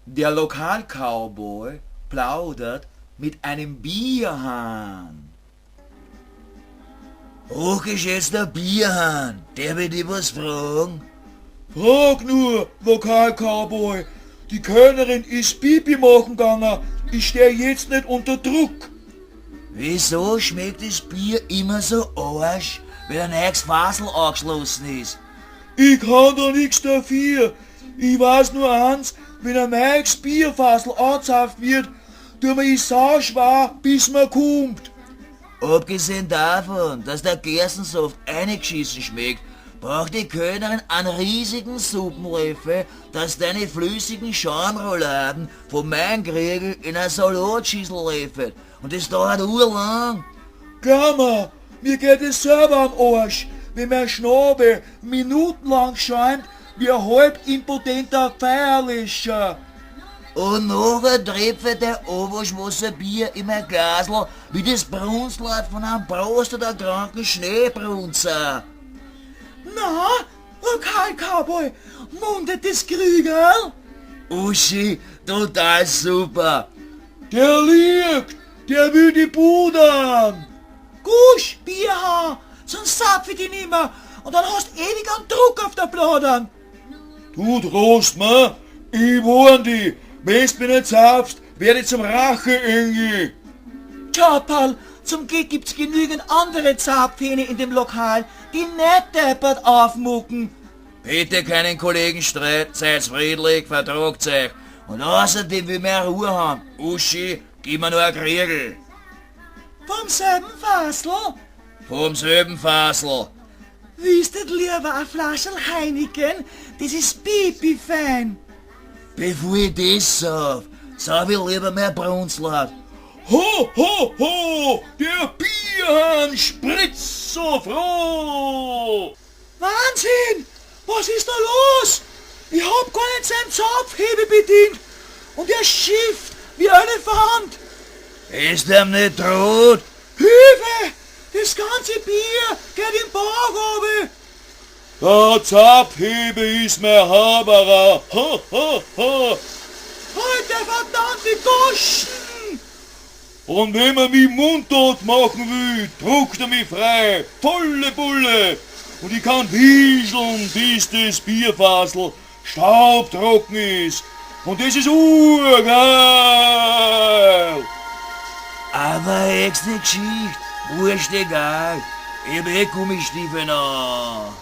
Der Lokalcowboy plaudert mit einem Bierhahn. Hochgeschätzter Bierhahn, der will dich was fragen? Frag nur, Lokalcowboy. Die Kellnerin ist Pipi machen gegangen. Ich steh jetzt nicht unter Druck. Wieso schmeckt das Bier immer so arsch, wenn ein neues Fasel angeschlossen ist? Ich kann da nix dafür. Ich weiß nur eins, wenn ein neues Bierfassel angezapft wird, tut mir ich sau schwer, bis man kommt. Abgesehen davon, dass der Gerstensaft eingeschissen schmeckt, braucht die Kellnerin einen riesigen Suppenlöffel, dass deine flüssigen Schaumrouladen von meinem Kriegel in eine Salatschüssel löffelt. Und das dauert urlang. Glaub mir, mir geht es selber am Arsch, wenn mein Schnabel minutenlang schäumt wie ein halb impotenter Feierlöscher. Und nachher tröpfelt der Oberschwasser-Bier in mein Glasl wie das Brunzlaut von einem prostatakranken Schneebrunzer. Na, Lokalcowboy, mundet das Krügerl? Uschi, total super. Der liegt, der will die pudern. Gusch, Bierhahn, sonst zapf ich dich nimmer und dann hast ewig einen Druck auf der Bladern. Du drohst mir, ich warn dich, wenn's mir nicht zapfst, werd ich zum Racheengel. Tschapperl, zum Glück gibt's genügend andere Zapfhähne in dem Lokal, die nicht deppert aufmucken. Bitte keinen Kollegenstreit, seid friedlich, vertragt euch. Und außerdem will mehr Ruhe haben. Uschi, gib mir nur ein Kriegel. Vom selben Fassl? Vom selben Fassl. Willst nicht lieber ein Flaschel Heineken? Das ist pipi fein. Bevor ich das sauf, sauf ich lieber mehr Brunzlaut. Ho, ho, ho, der Bierhahn spritzt so froh. Wahnsinn! Was ist da los? Ich hab gar nicht seinen Zapfhebel bedient und er schifft wie ein Elefant. Ist ihm nicht tot? Hilfe! Das ganze Bier geht im Bauch runter. Der Zapfhebel ist mein Haberer. Ho, ho, ho. Halt der verdammte Goschen! Und wenn man mich mundtot machen will, druckt er mich frei, volle Bulle. Und ich kann wieseln, bis das Bierfassel staubtrocken ist. Und das ist urgeil. Aber exte Geschichte, wurscht egal. Ich hab eh Gummistiefeln an.